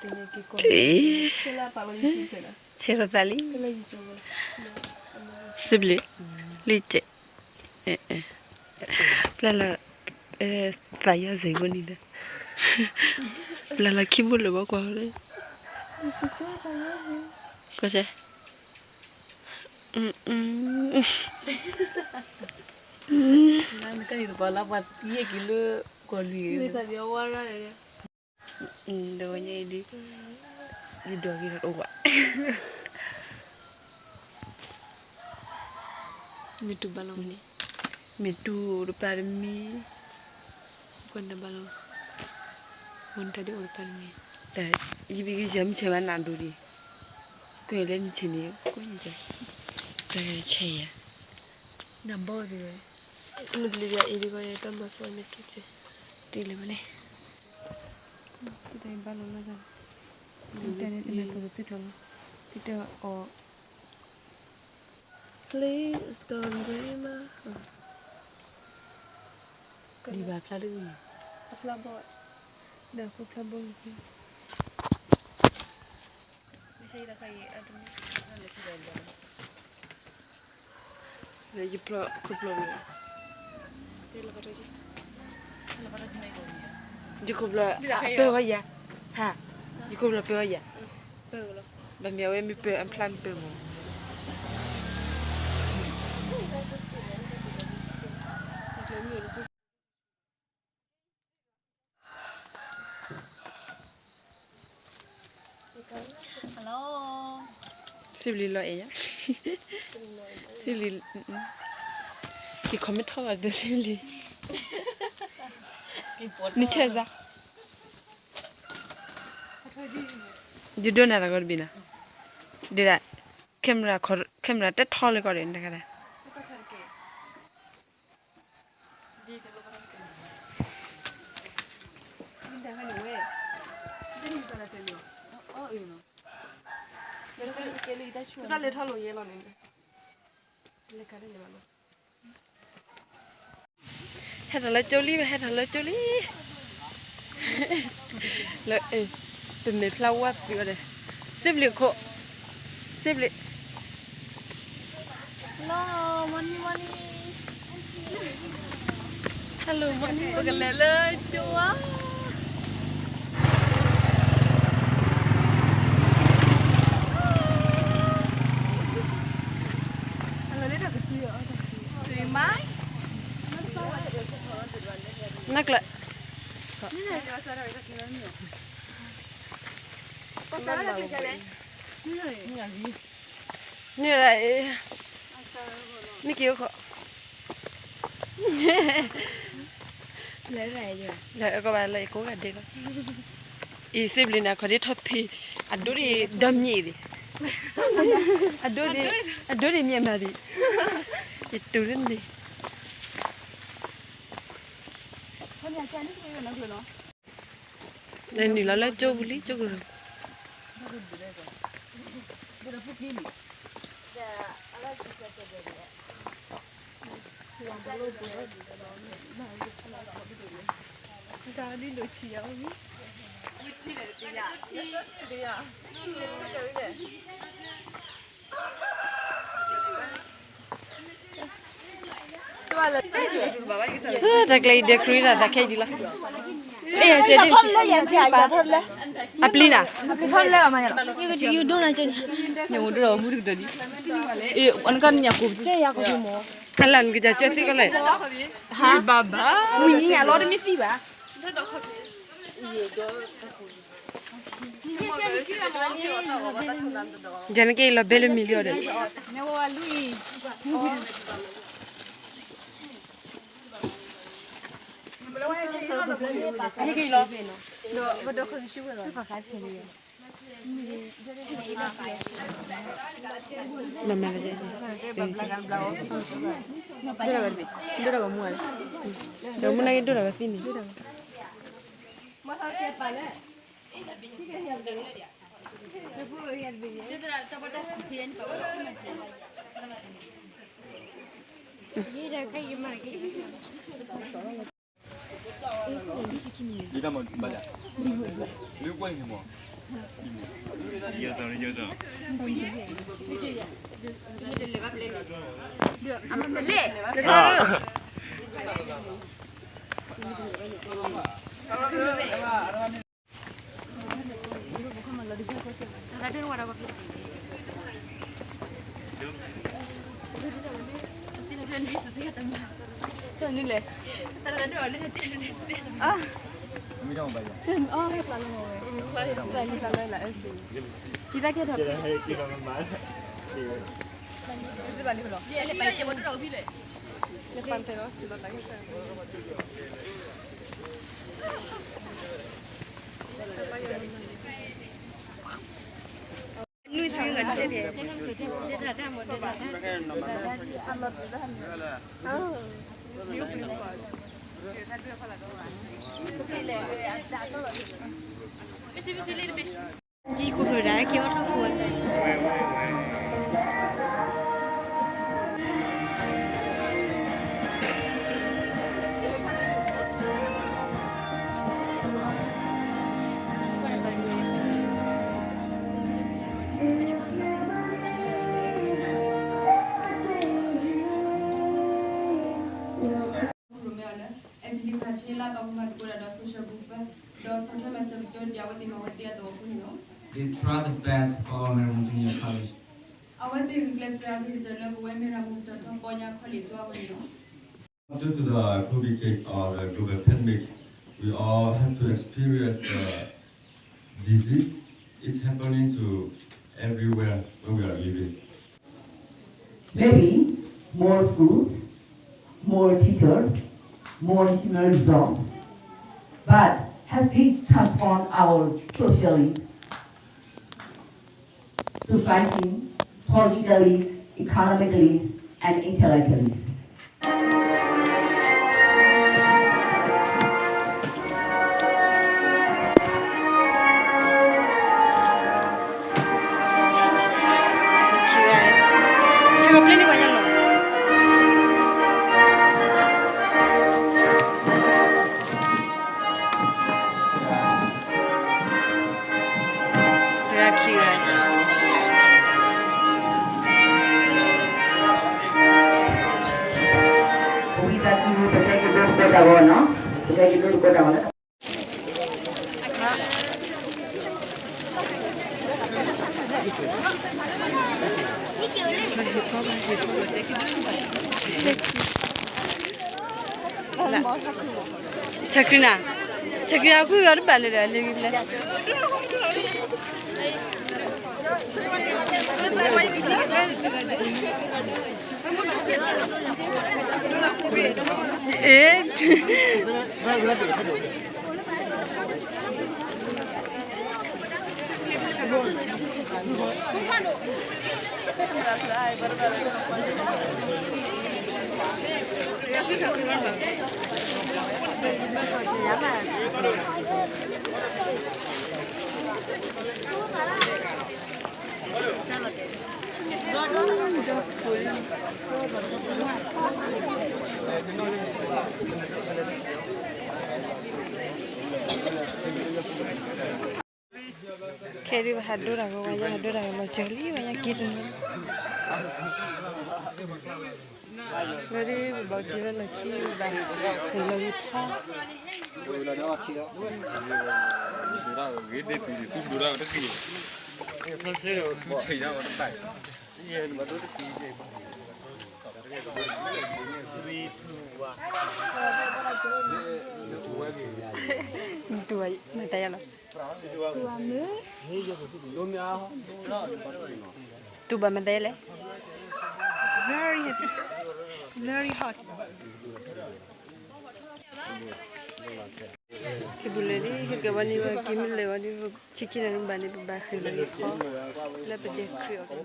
ဆဲးထီၣ်သးလံ, စံးဘျုး, လံတဲ, ပျၢ်လီၤ, သးယီၤစ့ၢ်ဖိန့ၣ်ဒီး, ပျၢ်လီၤခံဘိလၢၤဘၣ်ကွၢ်, ကွၢ်စဲး နကန့ၣ်တပှၤလၢပှၤယဲၢ်က့ၤလၢကီၢ်လွံၢ်, ဒီးဝဲညါအံၤဒ်, ယဒိးက့ၤဒီးတအိၣ်ဘၣ်, မ့ၢ်တူၢ်ဘၣ်လီၤမ့ၢ်န့ၣ်, မ့ၢ်တူၢ်တပၤတမံၤ, ကွၢ်တဘၣ်လီၤ, ဝဲတၢ်ဒ်အိၣ်တပၤတမံၤ, ယဘၣ်က့ၤယမ့ၢ်ဆဲးဘၣ်နၤဒိၣ်ဒံး, ကွၢ်လၢနဆဲးန့ၣ်, ကွၢ်, တၢ်ဆဲးယၤ, နဘီၣ်ဒ်ဝဲ, နဘျုးဘၣ်အံၤဒ်ကီးယတၢ်မၤစီမ့ၢ်တူၢ်ဆဲး, တ့ၢ်လၢၤဘၣ်န့ၣ်, တၢ်ဘၣ်လီၤလၢ်, တၢ်န့ၣ်တမ့ၢ်ပကသ့ၣ်ထီၣ်လီၤ, တၢ်အီၤ Please don't bring my, ဒံးဘၣ်ဖျါတဂ့ၤ, အဖျါဘီၣ်, ဒီးဃိဖျါဘီၣ်, ယဖျါခိၣ်ဖျါ, ယခိၣ်ဖျါပၢဝဲယၤ, ဟါ, ယခိၣ်ဖျါပၢဝဲယၤ, ဘၣ်မ့ၢ်အဝဲမ့ၢ်ပၢအဖျါမ့ၢ်ပၢမး စံးဘျုးလီၤအဲၣ်ယၤ, စံးဘျုး, ယ comment ထီၣ်ဘၣ်ဒီးစံးဘျုး, နဆဲးစါ, ယဒိးနၤတၢ်ဂီၤတဘ့ၣ်နီၤ, ဒ်ဒၣ်, camera, camera တထီလၢကီၢ်ဒီးနတဂၤဒၣ် တၢ်လဲၤထီၣ်လိာ်ယဲလီၤန့ၣ်, ဟဲထီၣ်လၢကၠိလံ, ဟဲထီၣ်လၢကၠိလံ, လၢ, ပမဲာ်ဖျါဝါသ့အီၤဒီး, စံးဘျုးခိၣ်, စံးဘျုး Hello, morning, morning. Hello, morning. ပကလဲၤလၢကၠိဧါ. နကျၢၤ န့ၣ်ရၣ်အံၤ, နက့ၤအိၣ်ခိး, လဲၤကီးဘၣ်လၢယကိးဂၤဒဲးလီၤ, အံၤစံးဘျုးန့ၣ် အခီၣ်ဒ့ထီၣ်ဖံး, အဒိဒ်ဒီမံၤဒံး, အဒိဒ်မံၤအမၤဒံး, ယတူၢ်လၢန့ၣ် နုာ်လီၤလၢကၠိပူၤလံ ကၠိကရၢ, တၢ်ဒ်ဒိၣ်ဆံးယၤအိၣ်မံၤ တၢ်ကျဲအံၤ ဒဲခရံာ်တၢ်သးခဲအံၤလီၤ, အဲၣ်ယၤကဲဒ်, အပျံၤနၤ, ယဒိၣ်နၤကဲ, အနကညၣ်ကိၢ်, အလၢနကစၢ်ကၢသ့ကီးလဲၣ်, ဘၣ်ဘၣ်, ဝံၤညၣ်လီၤတမ့ၢ်သံဘၣ် ယနက့ၤလီၤဘဲလၢမံၤလံအီၤဒီး, မၤမၤ, ဒိၣ်တၢ်ဂီၤမူဧါ, ဒီးမူနက့ၤဒိၣ်တၢ်ဂီၤသံန့ၣ် ယတၢ်မၤဘၣ်ယၤ, လၢကွၢ်န့ၣ်မး, ယိၣ်စီၤ ယိၣ်စီၤ Angelica ဆ့လၢပှၤမၤသကိးတၢ်ဒီး social worker ဒီးဆီၣ်ထွဲမၤစၢၤပကၠိဒ်အဝဲသ့ၣ်မၤဝဲသ့ၣ်အသိးအဃိန့ၣ်လီၤ. They try the best for our Mary Mutoniya College. အဝဲသ့ၣ်ဂုာ်ကျဲးစၢးအဂ့ၤကတၢၢ်လၢပဝဲ Mary Mutoniya College အဂီၢ်န့ၣ်လီၤ. Due to the COVID case or the global pandemic, we all have to experience the disease. It's happening to everywhere where we are living. Maybe more schools, more teachers, more human resource, but has it transformed our socially, society, politically, economically, and intellectually? ပဝံသးစူၤ ပကဲက့ၤဒိတကိးတၢ်ဂီၤနီၤ, ပကဲက့ၤဒိတကိးတၢ်ဂီၤလၢ ဆၢခရံာ်နၤ, ဆၢခရံာ်အီၤခုၣ်အီၤတဘၣ်လၢၤဒီး လၢဂ့ၤလၢ အ့ ခဲဒုးပဟးဒိတၢ်ဂီၤ ဝဲညါဟးဒိတၢ်ဂီၤလီၤစၢၤလံ ဝဲညါက့ၤတနီၤ လီၤဒုး ပဘၣ်က့ၤလၢလီၢ်ခံဘၣ် ကလီၤဂ့ၤထီ တူၢ်ဘၣ်မတၤယါလီၤ တူၢ်ဘၣ်မတၤယါလဲၣ် very hot က့ၤပူၤလဲၤဒ် ဟဲက့ၤဘၣ်န့ၣ် က့ၤမ့ၢ်လဲၤဘၣ်ဒ် ဆံခံနံၣ်ဘၣ်န့ၣ် ပဘၣ်ဃ့ၢ်လီၤန့ၣ်ခီ လၢပဒဲခရံာ်အီၤ